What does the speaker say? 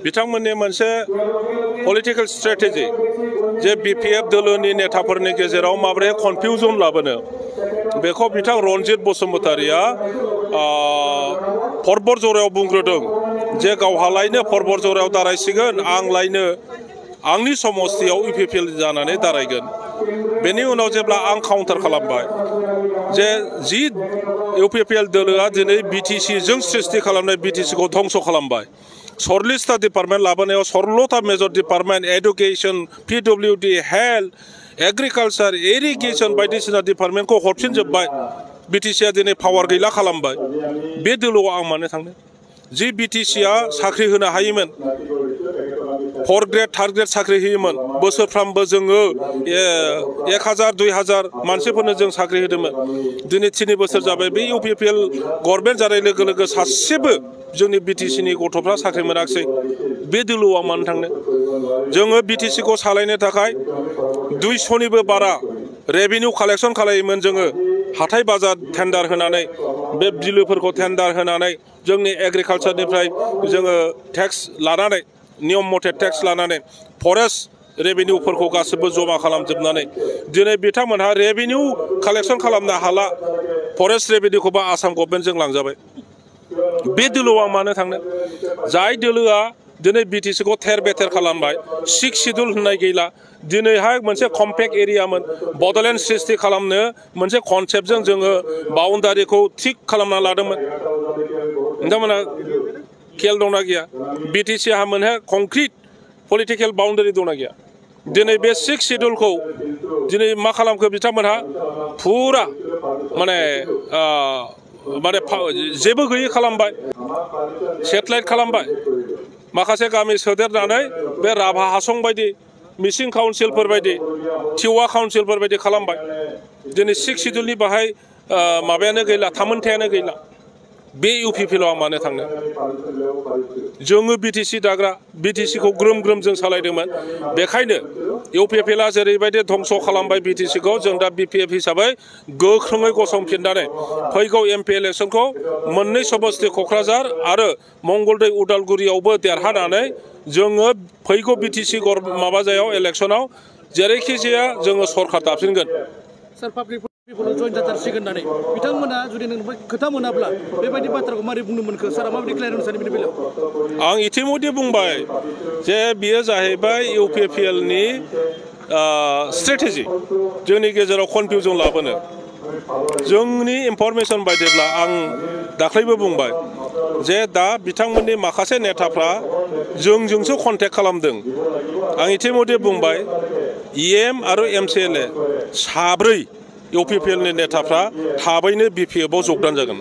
बिथांमोननि मोनसे political strategy जे बीपीएफ दोलोनि नेताफोरनि गेजेराव माबोरै कन्फ्यूजन लाबोनो बेखौ बिथां रनजित बसुमतारीया परबत जरायाव बुंग्रोदों जे गावहालायनो परबत जरायाव दारायसिगोन आंलायनो आंनि समस्तियाव इउपिपिएल जानानै दारायगोन। बेनि उनाव जेब्ला आं काउन्टार खालामबाय जे जि इउपिपिएल दोलोआ दिनै बिटिसिजों सृष्टि खालामनाय बिटिसिखौ धंस खालामबाय 40टा डिपार्टमेन्ट लाबोनायाव 16टा major department education PWD health agriculture irrigation बायदिसिना डिपार्टमेन्टखौ हरफिनजोब्बाय बिटिसिआ दिनै पावार गैला खालामबाय। बे दोलोआव आं मानो थांनो जि बिटिसिआ साख्रि होनो हायोमोन 4 ग्रेड 3 ग्रेड साख्रि होयोमोन बोसोरफ्रामबो जोङो 1000 2000 मानसिफोरनो जों साख्रि होदोंमोन। दिनै 3 बोसोर जाबाय बे इउपिपिएल गभर्नमेन्ट जानाय लोगो लोगो सासेबो जोंनि बिटिसिनि गथ'फ्रा साख्रि मोनाखिसै। बे दोलोआव मानो थांनो जोङो बिटिसिखौ सालायनो थाखाय 200निबो बारा रेभिनिउ कालेक्शन खालायोमोन जोङो हाथाय बाजार टेन्डार होनानै बे बिलोफोरखौ टेन्डार होनानै जोंनि एग्रिकालचारनिफ्राय जोङो टेक्स लानानै नियम मथे टेक्स लानानै फरेस्ट रेभिनिउफोरखौ गासिबो जमा खालामजोबनानै दिनै बिथांमोनहा रेभिनिउ कालेक्शन खालामनो हाला फरेस्ट रेभिनिउखौबो आसाम गभर्नमेन्टजों लांजाबाय। बे दोलोआव मानो थांनो जाय दोलोआ दिनै बिटिसिखौ थेर बेथेर खालामबाय 6 शिड्युल होननाय गैला दिनैहाय मोनसे कम्पेक्ट एरियामोन बड'लेण्ड सृष्टि खालामनो मोनसे कनसेप्टजों जोङो बाउन्डारिखौ थिक खालामना लादोंमोन। नोंथांमोना खेल दंना गैया बिटिसिहा मोनसे कंक्रिट पलिटिकल बाउन्डारि दंना गैया दिनै बे 6 शिड्युलखौ दिनै मा खालामखो बिथांमोनहा फुरा माने जेबो गैयै खालामबाय सेटेलाइट खालामबाय माखासे गामि सोदेरनानै बे राभा हासं बायदि मिसिं काउन्सिलफोर बायदि टिवा काउन्सिलफोर बायदि खालामबाय। दिनै 6 शिड्युलनि बाहाय माबायानो गैला थामोनथायानो गैला। बे इउपिपिएलआव मानो थांनो जोङो बिटिसि दाग्रा बिटिसिखौ ग्रोम ग्रोम जों सालायदोंमोन बेखायनो इउपिपिएलआ जेरैबायदि धंस खालामबाय बिटिसिखौ जों दा बिपिएफ हिसाबै गोख्रोङै गसंफिननानै फैगौ एमपि इलेक्शनखौ मोननै समस्ति क'क्राझार आरो मंगलदै उदालगुरियावबो देरहानानै जोङो फैगौ बिटिसि माबाजायाव इलेक्शनाव जेरैखि जाया जोङो सरकार दाफिनगोन। जयन जाथारसिगोन होननानै बिथांमोना जुदि नोंनिफ्राय खोथा मोनाब्ला बेबायदि बाथ्राखौ मारै बुंनो मोनखो सारा माबायदि क्लियार होनो सानो बेनि बेलायाव? आं इतिमধ্যে बुंबाय जे बियो जाहैबाय इउपिपिएलनि स्ट्रेटेजि जोंनि गेजेराव कनफ्यूजन लाबोनो। जोंनि इनफरमेशन बायदिब्ला आं दाख्लैबो बुंबाय जे दा बिथांमोननि माखासे नेताफ्रा जोंजोंसो कन्टेक्ट खालामदों। आं इतिमধ্যে बुंबाय इएम आरो एमसिएलए साब्रै इउपिपिएलनि नेताफ्रा थाबैनो बिपिएफआव जगदान जागोन।